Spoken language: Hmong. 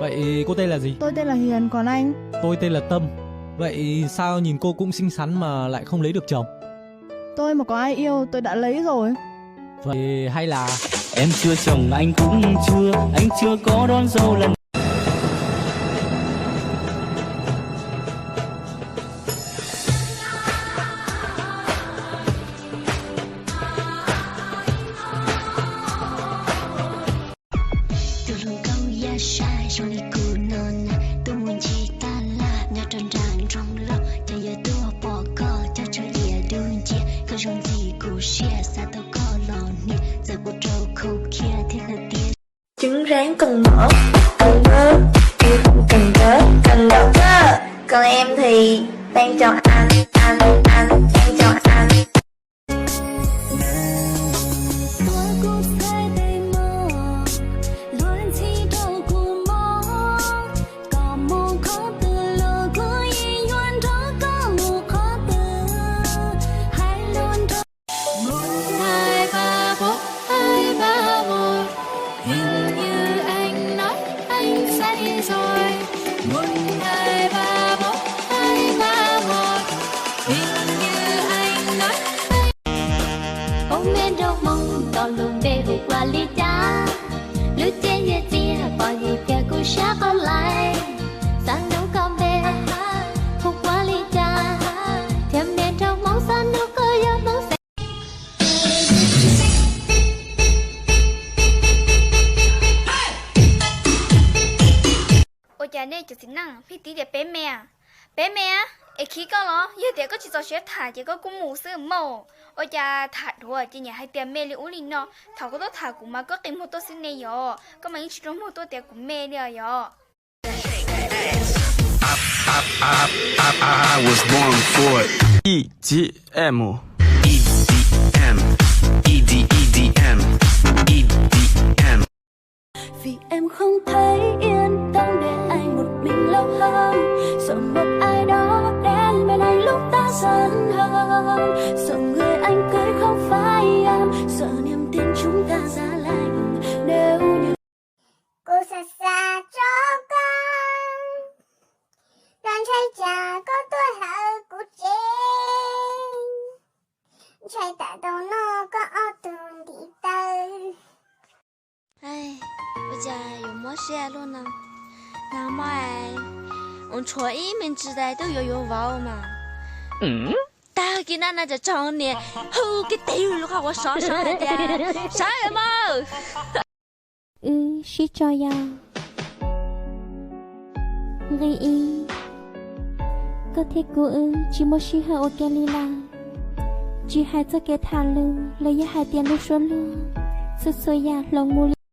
Vậy cô tên là gì? Tôi tên là Hiền, còn anh? Tôi tên là Tâm. Vậy sao nhìn cô cũng xinh xắn mà lại không lấy được chồng? Tôi mà có ai yêu, tôi đã lấy rồi. Vậy hay là em chưa chồng, anh cũng chưa, anh chưa có đón dâu lần. Tus hluas nkauj yaj sai zoo li kuv no na, tuaj mus ncig taj laj nyob rau nram nroog loj, ces yog tuaj pom koj coj tsawg diam dub nciab, koj zoo ntxim kuv siab, xav tau koj los hnia, txawm kuv rau khau khiab thiab hais tias. Trứng rán cần mỡ, cần bơ, cần bơ, cần đậu phớ. Còn em thì đang chọn anh, anh, anh, đang chọn anh. Ub, me nraug Hmoob koj lub npe hu ua li cas? Lub cev nyiaj txiag pom yus thiab kuv sab qau lais. Xav nug koj npe hu ua li cas? Thiab me nraug Hmoob xav nug koj yog Hmoob xeem. Ua cas nej cov txiv neej pheej tib tias peb me? Peb me, es khib koj los? Yog tias koj tsis txaus siab tham ces koj kuj mus xwb mas. Ua cas tham dhuav ces niaj hais tias me li ub li no, thaum koj tuaj tham kuv mas koj qi muag tuaj xwb ne yom, koj mas yeej tsis rua muag tuaj tias kuv me li os yom. I, I, I, I was born for it. E D M. E D M. E D, E D M. E D M. Vì em không thấy yên tâm để anh một mình lâu hơn. Sợ một ai đó đến bên anh lúc ta giận hơn. Sợ người anh cưới không phải em. Sợ niềm tin chúng ta đã lành. Nếu như Kuv xav xav tso koj los ntshai tsam koj tuaj hawm kuv tsev, ntshai tam sim no koj ob tug ntiv taw. Ua cas yuav mob siab luaj no? Nag hmo es ua tshuav ib me ntsis tas twb yuav yuav vauv mas. Tag kis na no cov tsoom niam hu kiag tes lub qhov quav sov sov hais tias sawv mas. Wb sib tso yog nqe ib. Koj thiab kuv wb tsis muaj sij hawm ua ke li lawm. Tsis hais txoj kev tham lus los yog hais tias lub suab luag, txhua txhua yam hloov mus li.